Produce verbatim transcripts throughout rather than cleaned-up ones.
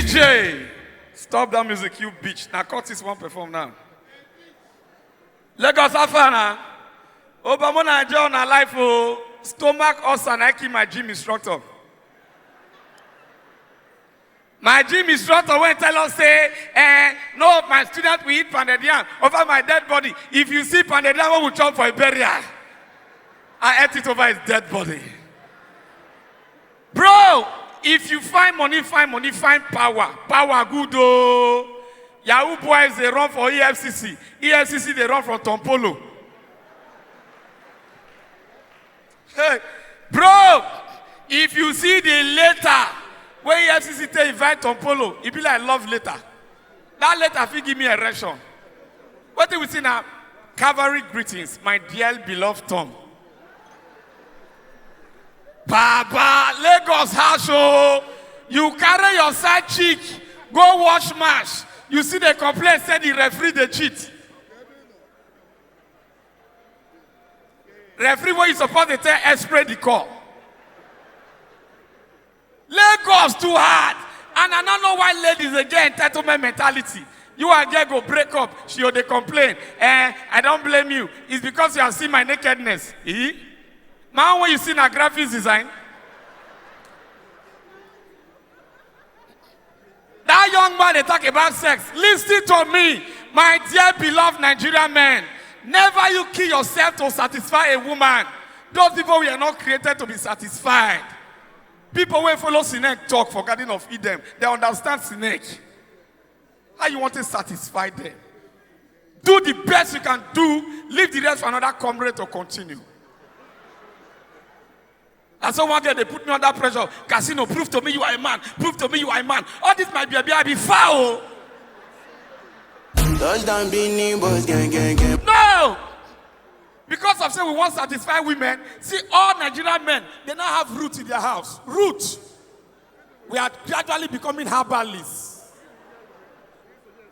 Jay, stop that music, you bitch. Now cut this one perform now. Lagos, how far now? Obama na enjoy on life, oh. Stomach ulcer na kill my gym instructor. My gym instructor wey tell us say, eh, no, my student will eat pounded yam over my dead body. If you see pounded yam, we will chop for a burial. I ate it over his dead body. Bro, if you find money, find money, find power. Power good, oh. Yahoo boys dey run for E F C C. E F C C dey run for Tompolo. Hey, bro, if you see the letter wey E F C C take invite Tompolo, e be like love letter. That letter fit give me erection. Wetin we see now? Calvary greetings, my dear beloved Tom. Baba, Lagos harsh, oh. You carry your side chick, go watch match. You see, they complain, say the referee dey cheat. Referee wey you suppose dey tell, explain the call. Lagos too hard. And I don't know why ladies dey get entitlement mentality. You and girl go break up, she go dey complain. Eh, I don't blame you. It's because you have seen my nakedness. Eh? Man, when you see na graphics design. That young man dey talk about sex. Listen to me, my dear beloved Nigerian men. Never you kill yourself to satisfy a woman. Those people were not created to be satisfied. People wey follow snake talk for Garden of Eden, they understand snake. How you want to satisfy them? Do the best you can do. Leave the rest for another comrade to continue. And so one day they put me under pressure. Casino, prove to me you are a man. Prove to me you are a man. All this might be a B I B foul. Touchdown, Beanie Boys, gang, gang, gang. No! Because of say we want satisfy women. See, all Nigerian men, they now have root in their house. Root. We are gradually becoming herbalists.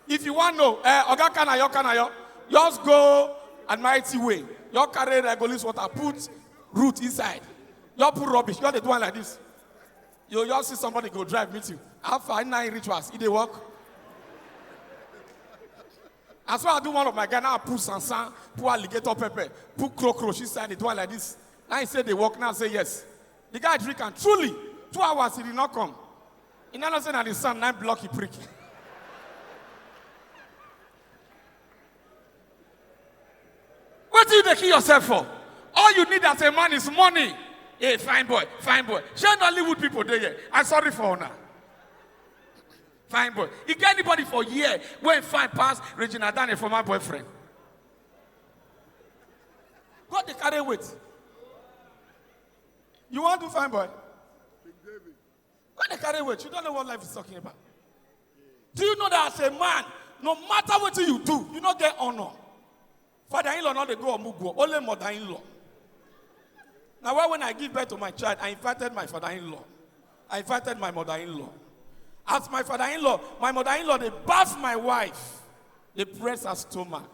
If you want know, eh, Oga Kanayo, Kanayo, just go Almighty Way. You carry Regolis water, put root inside. You put rubbish, you dey do one like this. You just see somebody go drive meet you. How far in nine rituals, e dey work? As well, I do one of my guy now, put sansan, put alligator pepper, put cockroach inside, dey do one like this. Now he say dey work, now say yes. The guy drink and truly, two hours he did not come. He now say na the sun now block he prick. What do you dey kill yourself for? All you need as a man is money. Hey, fine boy, fine boy. Shey Nollywood people dey here? I sorry for una. Fine boy. You get anybody for here wey fine pass Regina Dan, a former boyfriend? God dey carry weight. You want to fine boy? God dey carry weight. You don't know what life is talking about. Do you know that as a man, no matter what you do, you no get honor? Father-in-law no dey go Omugwo, only mother-in-law. Now, why when I give birth to my child, I invited my father-in-law. I invited my mother-in-law. As my father-in-law, my mother-in-law dey baff my wife, dey press her stomach.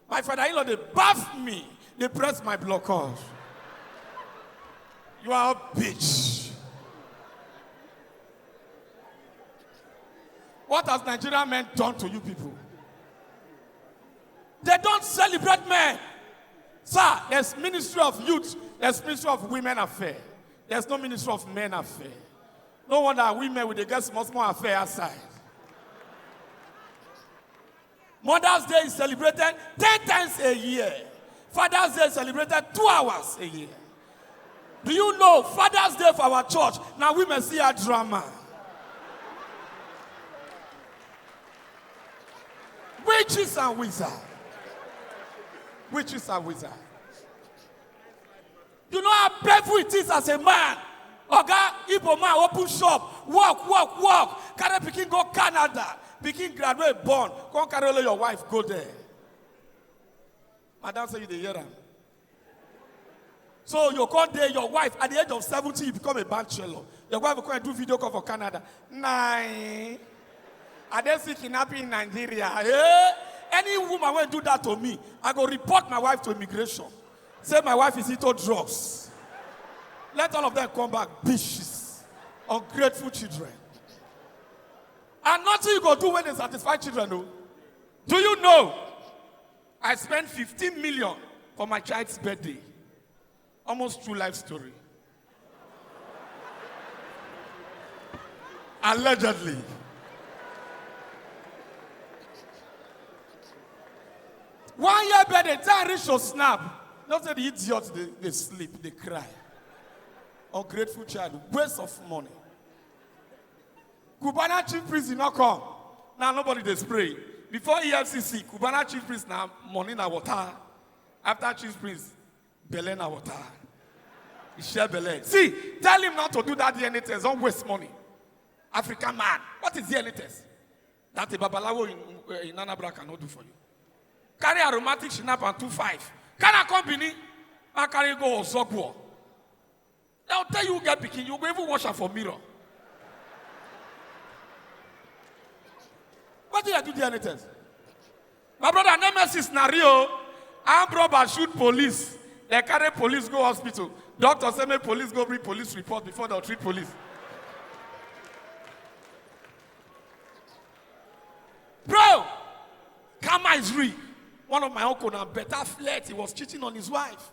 My father-in-law dey baff me, dey press my blockers. You are a bitch. What has Nigerian men done to you people? They don't celebrate men. Sir, there's ministry of youth, there's ministry of women affair. There's no ministry of men affair. No wonder women with the get small, small affair outside. Mother's Day is celebrated ten times a year. Father's Day is celebrated two hours a year. Do you know Father's Day for our church? Now women see a drama. Witches and wizards. Witches and wizards. You know how painful it is as a man. Oga, Igbo man open shop, work, work, work. Carry pikin go Canada. Pikin graduate born. Come carry all your wife go there. Madam say you dey hear am. So you come there, your wife, at the age of seventy, you become a bachelor. Your wife will come and do video call for Canada. Nine. I dey see kidnapping in Nigeria. Eh? Any woman wey do that to me, I go report my wife to immigration. Say my wife is into drugs. Let all of them come back, bitches. Ungrateful children. And nothing you go do when they satisfy children, though. Do you know? I spent fifteen million for my child's birthday. Almost true life story. Allegedly. One year birthday, time reach to snap. Not say the idiot, they, they sleep, they cry. Ungrateful child, waste of money. Cubana chief priest did not come. Now nobody dey spray. Before E F C C, Cubana chief priest na money na water. After chief priest, belle na water. He share belle. See, tell him not to do that D N A test. Don't waste money. African man, what is D N A test? That a babalawo in, uh, in Anambra cannot do for you. Carry aromatic shinap and two five. Can I come Benin? I carry go Osogbo. They'll tell you get pikin, you go even wash am for mirror. What do you do D N A test? My brother, Nemesis na real. Armed robber shoot police. They carry police go hospital. Doctor say make police go bring police report before they treat police. Bro, karma is real. One of my uncle now better flirt. He was cheating on his wife.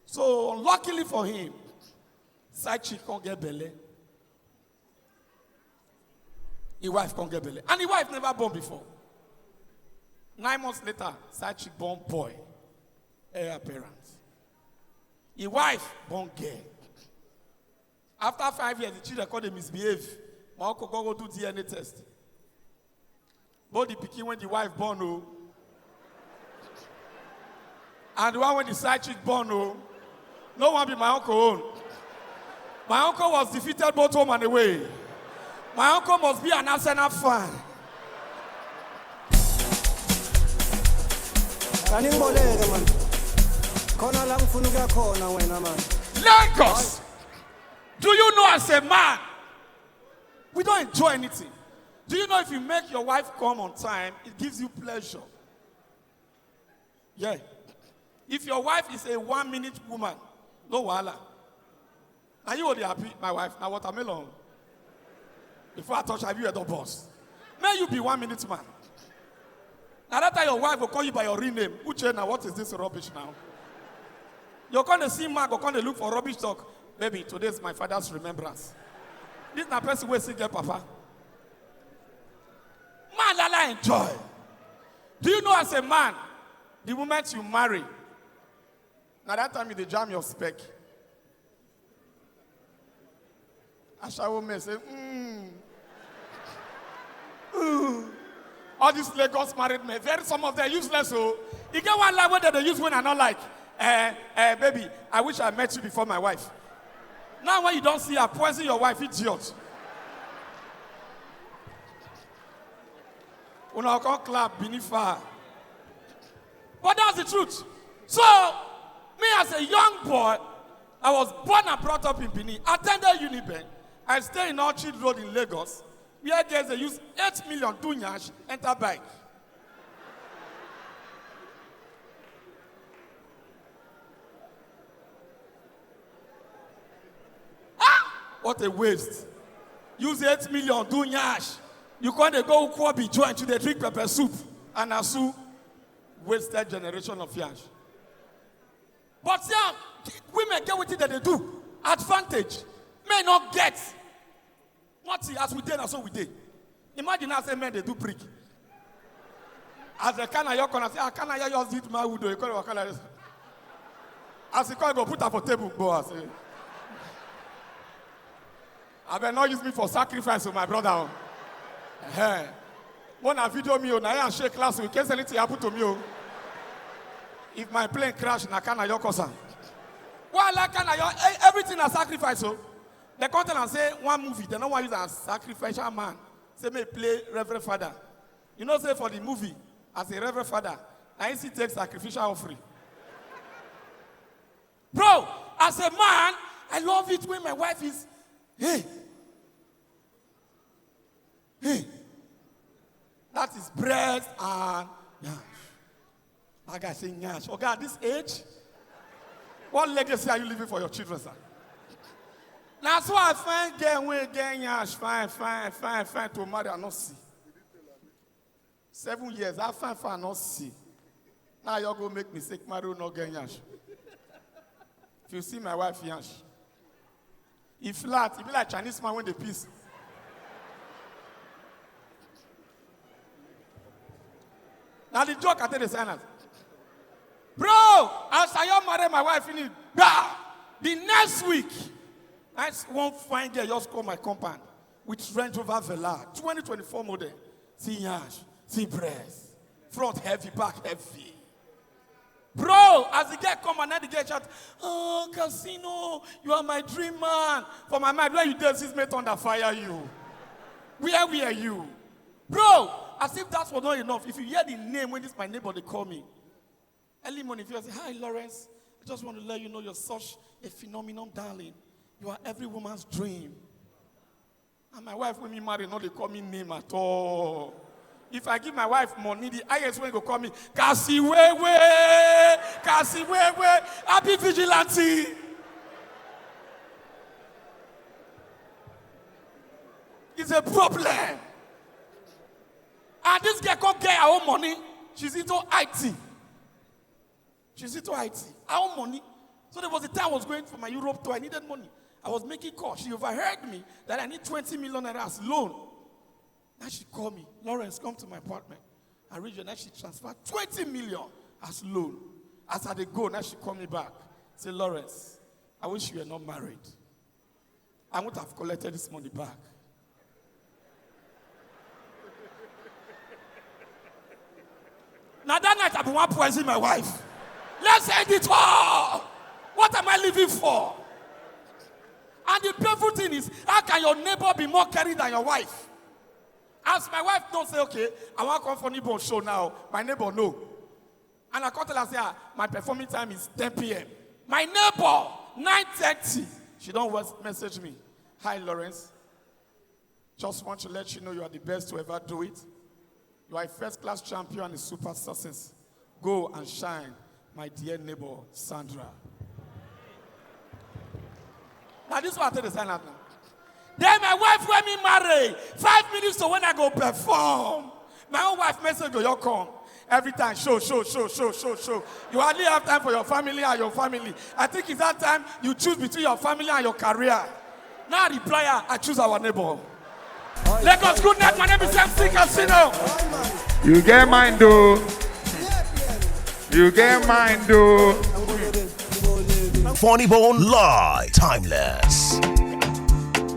So luckily for him, side chick can't get belle. His wife can't get belle. And his wife never born before. Nine months later, side chick born boy. Heir apparent. His wife born girl. After five years, the children call they misbehave. My uncle go, go do D N A test. Both the pikin when the wife born, oh. And the one when the side chick born, oh. No one be my uncle own. My uncle was defeated both home and away. My uncle must be an Arsenal fan. Kaningboleke man. Khona la ngifuna ukuya khona wena man. Lagos. Do you know as a man, we don't enjoy anything. Do you know if you make your wife come on time, it gives you pleasure? Yeah. If your wife is a one minute woman, no wahala. Are you only happy, my wife? Now watermelon. Before I touch, have you a dog boss? May you be one minute man. Now that time your wife will call you by your real name. Uche, now what is this rubbish now? You're gonna see man, you're gonna look for rubbish talk. Baby, today is my father's remembrance. This na person wey still get papa. Man, lala enjoy. Do you know as a man, the moment you marry, now that time you dey jam your spec. Ashawo men say, mm. Ooh. All these Lagos married men, very some of them useless. So you get one line where they use when I not like, eh, eh, baby, I wish I met you before my wife. Now when you don't see her, poison your wife, idiot. Una come clap, Binifa. But that's the truth. So, me as a young boy, I was born and brought up in Benin, attended Uniben. I stay in Orchard Road in Lagos, where girls they use eight million do nyash, enter bike. Ah! What a waste. Use eight million, do nyash. You can't go Ukwobi joint, you dey drink pepper soup and asu. Wasted generation of yash. But yeah, women get what they do. Advantage. Men not get. Not see, as we dey, na so we dey. Imagine now say men they do brick. As the kind of your corner say, I can't hear yours eat my wood, you call it. As he call, go put up for table, go and say. I better not use me for sacrifice with my brother. Oh. Hey. When I video me, oh, now I shake class in case anything happen to me. Oh. If my plane crash, na can I your cousin? Why like can I your e- everything I sacrifice? Oh, they come tell and say one movie, they don't want use a sacrificial man. Say me play Reverend Father. You know, say for the movie, as a Reverend Father, I see take sacrificial offering. Bro, as a man, I love it when my wife is, hey, hey, that is breast and nyash. My guy say nyash. Okay, at this age, what legacy are you leaving for your children, sir? Na so I find girl wey get yansh, fine, fine, fine, fine to marry, I no see. Seven years, I find, fine, I no see. Now you go make mistake, marry no get yansh. If you see my wife yansh, e flat, e be like Chinese man wey dey piss. Na the joke I take dey sign am. Bro, as I don marry my wife finish, bah, the next week, I s-, one fine girl just come my compound with Range Rover Velar, twenty twenty-four model. See yansh, see breast, front heavy, back heavy. Bro, as the girl come and the girl shout, "Oh, Casino, you are my dream man." For my mind, where you dey since make thunder fire you? Where were you? Bro, as if that was not enough, if you hear the name when this my neighbor dey call me, early morning, if you say, "Hi, Lawrence, I just want to let you know you're such a phenomenon, darling. You are every woman's dream." And my wife wey me marry no dey call me name at all. If I give my wife money, the highest wey go call me, "Kasi Wewe, Kasi Wewe, happy vigilante." It's a problem. And this girl come get her own money. She's into I T. She's into I T. Her own money. So there was a time I was going for my Europe tour. I needed money. I was making calls. She overheard me that I need twenty million naira as loan. Now she called me, "Lawrence, come to my apartment." I reached there. Now she transferred twenty million as loan. As I dey go, now she called me back. Say, "Lawrence, I wish you were not married. I would have collected this money back." Now that night, I be wan poison my wife. Let's end it all. What am I living for? And the painful thing is, how can your neighbor be more caring than your wife? As my wife don say, "Okay, I wan come Funny Bone show now," my neighbor no. And I come tell her say, "Ah, my performing time is ten p.m." My neighbor, nine thirty, she don wes-, message me, "Hi, Lawrence. Just want to let you know you are the best to ever do it. You are a first-class champion and a super success. Go and shine, my dear neighbor, Sandra." Now this one I take the sign out now. Then my wife wey me marry, five minutes to when I go perform, my own wife message go, "You come." Every time, "Show, show, show, show, show, show. You hardly have time for your family and your family. I think it's that time you choose between your family and your career." Now I reply her, "I choose our neighbor." Lagos, good night. My name is M C Casino. You get mind, though. You get mind, though. Funny Bone Live, timeless.